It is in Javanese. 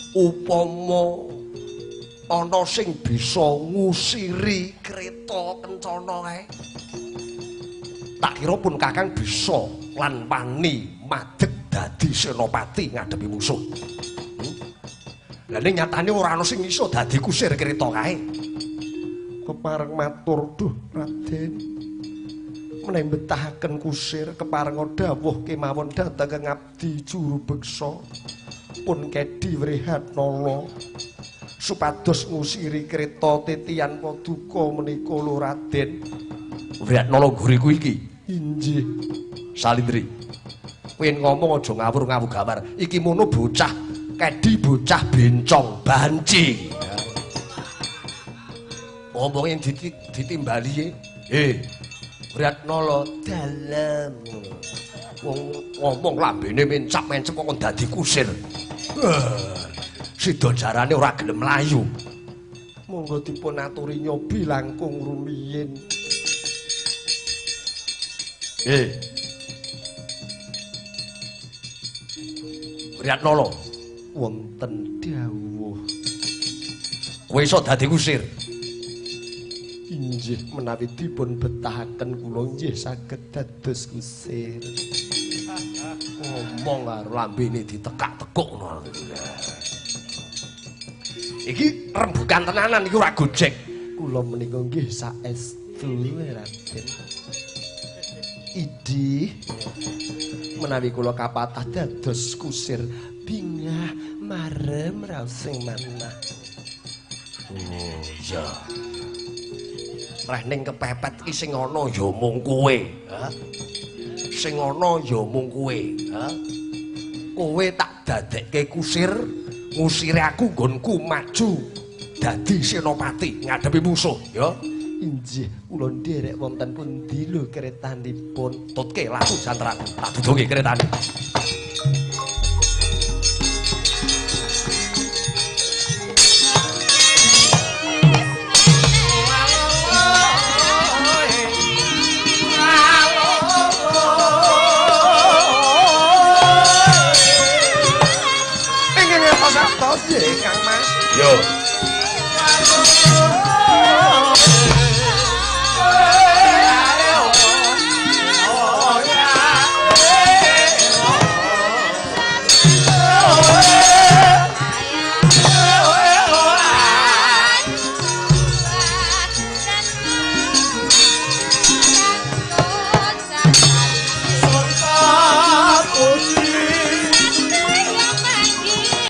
Upama ana sing bisa ngusiri kreta kencana kae, tak kira pun Kakang bisa lan wani madeg dadi senopati ngadepi musuh. Lah ning nyatane ora ana sing iso dadi kusir kreta kae. Kepareng matur, duh Raden. Menawi betahaken kusir kepareng dawuh kemawon dhateng ngabdi juru beksa pun Kedi Wrehatnala supados ngusiri kreta titian paduka menika lho Raden. Wrehatnala guriku iki. Inggih. Salindri. Kowe ngomong aja ngawur-ngawur gawar. Iki mono bocah Kedi, bocah bencong banci. Ngomongin ditimbali. Wrehatnala dalem. Wong ngomong lambene mencap-mencep kok dadi kusir. Sida jarane ora gelem mlayu. Monggo dipun aturi nyobi langkung rumiyin. Wrehatnala wonten dawuh. Kowe iso dadi kusir. Inggih, menawi dipun betahaken kula nggih saged dados kusir. Ngomong karo lambene ditekak-tekuk ngono. Iki rembukan tenanan iki ora gojek. Kula menika nggih saestu Raden. Idih, menawi kula kapatah dados kusir bingah marem raos sing manah. Oh iya. Reh ning kepepet iki sing ana ya mung kowe, ha? Sing ana ya mung kowe, ha? Kowe tak dadekke kusir, ngusire aku nggonku maju dadi senopati ngadepi musuh, ya. Inggih, kula nderek wonten pundi lho kretanipun. Tutke laku jantraku, tak dudunge kretane. Kang Mas. Yo.